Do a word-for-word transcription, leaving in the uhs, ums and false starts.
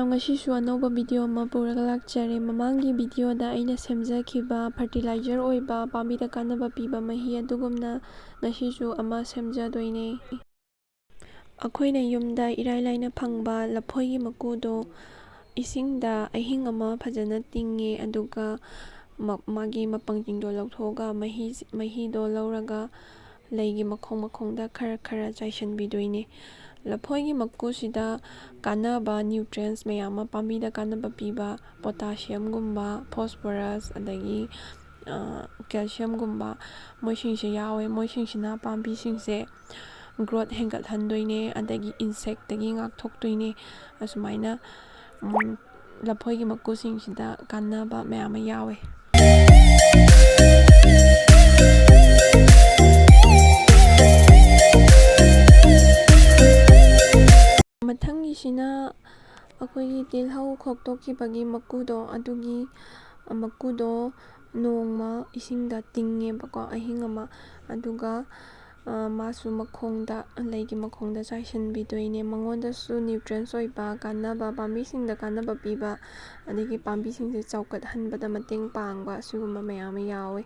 ꯉꯁꯤꯁꯨ ꯑꯅꯧꯕ ꯚꯤꯗꯤꯑꯣ ꯑꯃ ꯄꯨꯔꯒ ꯂꯥꯛꯆꯔꯦ꯫ ꯃꯃꯥꯡꯒꯤ ꯚꯤꯗꯤꯑꯣꯗ ꯑꯩꯅ ꯁꯦꯝꯖꯈꯤꯕ ꯐꯔꯇꯤꯂꯥꯏꯖꯔ ꯑꯣꯏꯕ ꯄꯥꯝꯕꯤꯗ ꯀꯥꯟꯅꯕ ꯄꯤꯕ ꯃꯍꯤ ꯑꯗꯨꯒꯨꯝꯅ ꯉꯁꯤꯁꯨ ꯑꯃ ꯁꯦꯝꯖꯗꯣꯏꯅꯦ꯫ ꯑꯩꯈꯣꯏꯅ ꯌꯨꯝꯗ ꯏꯔꯥꯏ ꯂꯥꯏꯅ ꯐꯪꯕ ꯂꯐꯣꯏꯒꯤ ꯃꯀꯨꯗꯣ ꯏꯁꯤꯡꯗ ꯑꯍꯤꯡ ꯑꯃ ꯐꯖꯅ ꯇꯤꯡꯉꯦ, ꯑꯗꯨꯒ ꯃ-, ꯃꯥꯒꯤ ꯃꯄꯪꯁꯤꯡꯗꯣ ꯂꯧꯊꯣꯛꯑꯒ ꯃꯍꯤ, ꯃꯍꯤꯗꯣ ꯂꯧꯔꯒ ꯂꯩꯒꯤ ꯃꯈꯣꯡ ꯃꯈꯣꯡꯗ ꯈꯔ ꯈꯔ ꯆꯥꯏꯁꯤꯟꯕꯤꯗꯣꯏꯅꯦ꯫ ꯂꯐꯣꯏꯒꯤ ꯃꯀꯨꯁꯤꯗ ꯀꯥꯟꯅꯕ nutrients ꯃꯌꯥꯝ ꯑꯃ, ꯄꯥꯝꯕꯤꯗ ꯀꯥꯟꯅꯕ ꯄꯤꯕ potassiumꯒꯨꯝꯕ, phosphorus, ꯑꯗꯒꯤ, ꯑ, calciumꯒꯨꯝꯕ, ꯃꯣꯏꯁꯤꯡꯁꯦ ꯌꯥꯎꯋꯦ꯫ ꯃꯣꯏꯁꯤꯡꯁꯤꯅ ꯄꯥꯝꯕꯤꯁꯤꯡꯁꯦ growth ꯍꯦꯟꯒꯠꯍꯟꯗꯣꯏꯅꯦ, ꯑꯗꯒꯤ insectꯇꯒꯤ ꯉꯥꯛꯊꯣꯛꯇꯣꯏꯅꯦ꯫ ꯑꯁꯨꯃꯥꯏꯅ, ꯎꯝ, ꯂꯐꯣꯏꯒꯤ ꯃꯀꯨꯁꯤꯡꯁꯤꯗ ꯀꯥꯟꯅꯕ ꯃꯌꯥꯝ ꯑꯃ ꯌꯥꯎꯋꯦ꯫ ꯃꯊꯪꯒꯤꯁꯤꯅ ꯑꯩꯈꯣꯏꯒꯤ ꯇꯤꯜꯍꯧ ꯈꯣꯛꯇꯣꯛꯈꯤꯕꯒꯤ ꯃꯀꯨꯗꯣ, ꯑꯗꯨꯒꯤ ꯃꯀꯨꯗꯣ ꯅꯣꯡꯃ ꯏꯁꯤꯡꯗ ꯇꯤꯡꯉꯦꯕꯀꯣ, ꯑꯍꯤꯡ ꯑꯃ꯫ ꯑꯗꯨꯒ, ꯑ, ꯃꯥꯁꯨ ꯃꯈꯣꯡꯗ, ꯂꯩꯒꯤ ꯃꯈꯣꯡꯗ ꯆꯥꯏꯁꯤꯟꯕꯤꯗꯣꯏꯅꯦ꯫ ꯃꯉꯣꯟꯗꯁꯨ nutrients ꯑꯣꯏꯕ, ꯀꯥꯟꯅꯕ, ꯄꯥꯝꯕꯤꯁꯤꯡꯗ ꯀꯥꯟꯅꯕ ꯄꯤꯕ, ꯑꯗꯒꯤ ꯄꯥꯝꯕꯤꯁꯤꯡꯁꯦ ꯆꯥꯎꯈꯠꯍꯟꯕꯗ ꯃꯇꯦꯡ ꯄꯥꯡꯕ, ꯁꯤꯒꯨꯝꯕ ꯃꯌꯥꯝ ꯑꯃ ꯌꯥꯎꯋꯦ꯫